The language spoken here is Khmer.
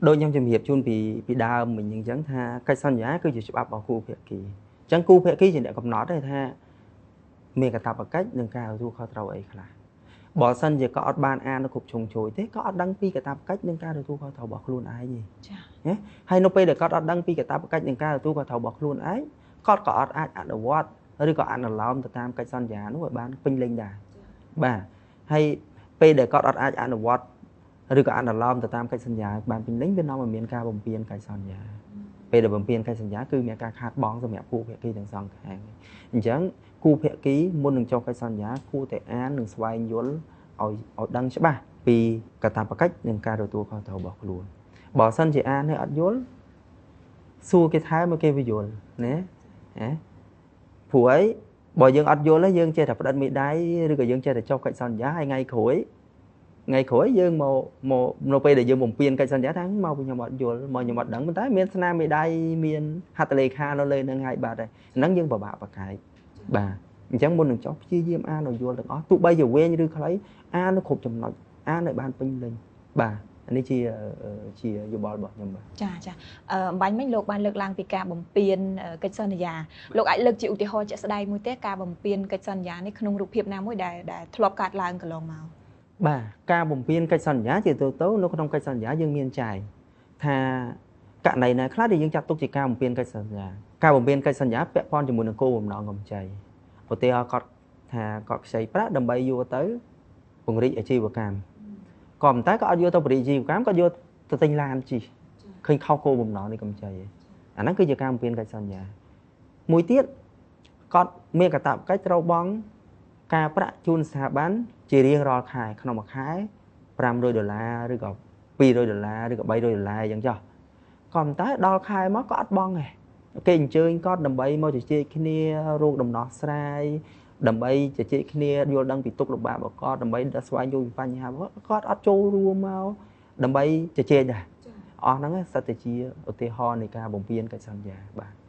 ដូចខ្ញុំជំរាបជូនពីដើមមិញអញ្ចឹងថាកិច្ចសន្យាគឺជាច្បាប់របស់គូភាគីអញ្ចឹងគូភាគីជាអ្នកកំណត់ទេថាមានកាតព្វកិច្ចនិងការទទួលខុសត្រូវអីខ្លះបើសិនជាក៏អត់បានអាននៅគ្រប់ជ្រុងជ្រោយទេក៏អត់ដឹងពីកាតព្វកិច្ចនិងការទទួលខុសត្រូវរបស់ខ្លួនឯងទេ ចា៎ ណាហើយនៅពេលដែលគាត់អត់ដឹងពីកាតព្វកិច្ចនិងការទទួលខុសត្រូវរបស់ខ្លួនឯងគាត់ក៏អត់អាចអនុវត្តឬក៏អនុលោមទៅតាមកិច្ចសន្យានោះឲ្យបានពេញលេញដែរបាទហើយពេលដែលគាត់អត់អាចអនុវត្តឬក៏អនុលោមទៅតាមកិច្ចសន្យាបានពេញលេញវានាំឲ្យមានការបំពានកិច្ចសន្យាពេលដែលបំពានកិច្ចសន្យាគឺមានការខាតបង់សម្រាប់គូភាគីទាំងសងខាងអញ្ចឹងគូភាគីមុននឹងចុះកិច្ចសន្យាគួរតែអាននិងស្វែងយល់ឲ្យដឹងច្បាស់ពីកាតព្វកិច្ចនិងការទទួលខុសត្រូវរបស់ខ្លួនបើសិនជាអានហើយអត់យល់សួរគេថែមឲ្យគេវាយល់ណាណាព្រោះអីបើយើងអត់យល់ទេយើងចេះតែផ្ដិតមេដៃឬក៏យើងចេះតែចុះកិច្ចសន្យាហើយថ្ងៃក្រោយយើងមកនៅពេលដែលយើងបំពេញកិច្ចសន្យាថាមកខ្ញុំអត់យល់មកខ្ញុំអត់ដឹងប៉ុន្តែមានស្នាមមេដៃមានហត្ថលេខានៅលើនឹងហើយបាត់ហើយហ្នឹងយើងពិបាកប្រកែកបាទអញ្ចឹងមុននឹងចុះព្យាយាមអានឲ្យយល់ទាំងអស់ទោះបីជាវែងឬខ្លីអានគ្រប់ចំណុចអានឲ្យបានពេញលេញបាទនេះជាយោបល់របស់ខ្ញុំបាទចាចាអំបញ្ញមិញលោកបានលើកឡើងពីការបំពេញកិច្ចសន្យាលោកអាចលើកជាឧទាហរណ៍ជាក់ស្ដែងមួយទេការបំពេញកិច្ចសន្យានេះក្នុងរូបភាពណាមួយដែលធ្លាប់កើតឡើងកន្លងមកបាទការបំពេញកិច្ចសន្យាជាទូទៅនៅក្នុងកិច្ចសន្យាយើងមានចែងថាករណីណាខ្លះដែលយើងចាត់ទុកជាការបំពេញកិច្ចសន្យាការបំពេញកិច្ចសន្យាពាក់ព័ន្ធជាមួយនឹងគោលបំណងកម្ចីឧទាហរណ៍គាត់ថាគាត់ខ្ចីប្រាក់ដើម្បីយកទៅពង្រីកអាជីវកម្មក៏ប៉ុន្តែក៏អត់យកទៅពង្រីកអាជីវកម្មក៏យកទៅទិញឡានជិះឃើញខុសគោលបំណងនៃកម្ចីអាហ្នឹងគឺជាការបំពេញកិច្ចសន្យាមួយទៀតគាត់មានកាតព្វកិច្ចត្រូវបង់ការប្រាក់ជូនស្ថាប័នជារៀងរាល់ខែក្នុងមួយខែ500ដុល្លារឬក៏200ដុល្លារឬក៏300ដុល្លារអញ្ចឹងចុះក៏ប៉ុន្តែដល់ខែមកក៏អត់បង់ដែរគេអញ្ជើញគាត់ដើម្បីមកជជែកគ្នារកដំណោះស្រាយដើម្បីជជែកគ្នាយល់ដឹងពីទុក្ខលំបាករបស់គាត់ដើម្បីស្វែងយល់ពីបញ្ហារបស់គាត់អត់ចូលរួមមកដើម្បីជជែកដែរអស់ហ្នឹងសិតតែជាឧទាហរណ៍នៃការបំពេញកិច្ចសន្យាបាទ